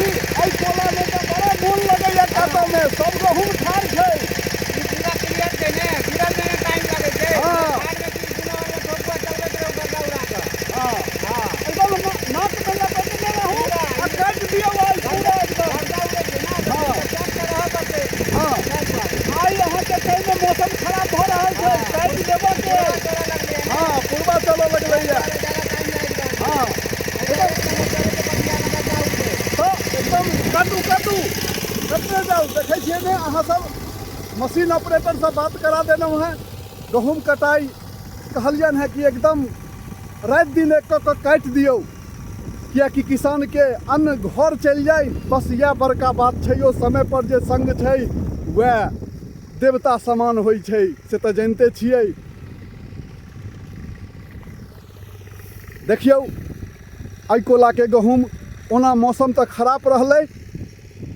छी। एहि कोलामे तऽ बड़ा मोन लगैया काटऽमे, सब गहूँम ठाढ़ छै। ई पूरा क्लियर छै ने, गिरल में टाइम लगै छै। ठाढ़ में की दुनू ओर में ठोकुआ चलबैत रहू बड़का उड़ा कऽ। एकदम नाकमे लपटने रहू आ काटि दियौ आइ पूरा एकदम। बड़का उड़ै छै ने, तऽ चौक पर रहऽ पड़तै। आइ अहाँके ताहिमे मौसम खराब भऽ रहल छै, काटि देबऽ के। पूरा चलऽ लगलै। हँ, पूर्वा चलऽ लगलैया। ज्यादा टाइम लागि रहल छै। तऽ एकदम काटू काटू, कटने जाउ। देखै छियै ने अहाँ सब, मशीन ऑपरेटरसँ बात करा देलहुँ हेँ। गहूँम कटाइ कहलियनि हेँ कि एकदम राति दिन एक कऽ कऽ काटि दियौ, किएकि किसानके अन्न घर चलि जाइ, बस इएह बड़का बात छै यौ। समयपर जे सङ्ग छै वएह देवता समान होइ छै, से तऽ जनिते छियै। देखियौ एहि कोलाके गहूँम, ओना मौसम तऽ खराब रहलै,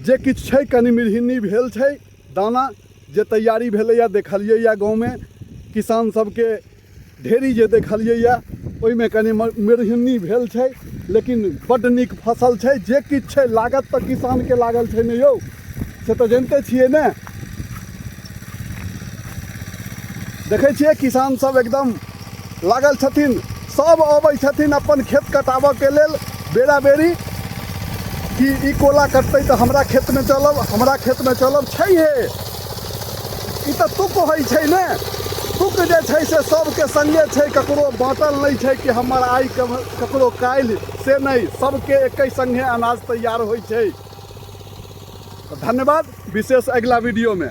जे किछु छै कनि मिरहिन्नी भेल छै दाना जे तैयारी भेलैए। देखलियैए गाँवमे किसान सबके ढेरी जे देखलियैए, ओहिमे कनि मिरहिन्नी भेल छै, लेकिन बड्ड नीक फसल छै। जे किछु छै, लागत तऽ किसानके लागल छै ने यौ, से तऽ जनिते छियै ने। देखै छियै किसान सब एकदम लागल छथिन, सब अबै छथिन अपन खेत कटाबऽके लेल बेरा बेरी, कि ई कोला कटतै तऽ हमरा खेतमे चलब, हमरा खेतमे चलब। छैहे, ई तऽ तुक होइ छै ने। तुक जे छै से सबके सङ्गे छै, ककरो बाँटल नहि छै कि हमर आइ ककरो काल्हि, से नहि, सबके एके सङ्गे अनाज तैयार होइ छै। धन्यवाद, विशेष अगिला वीडियोमे।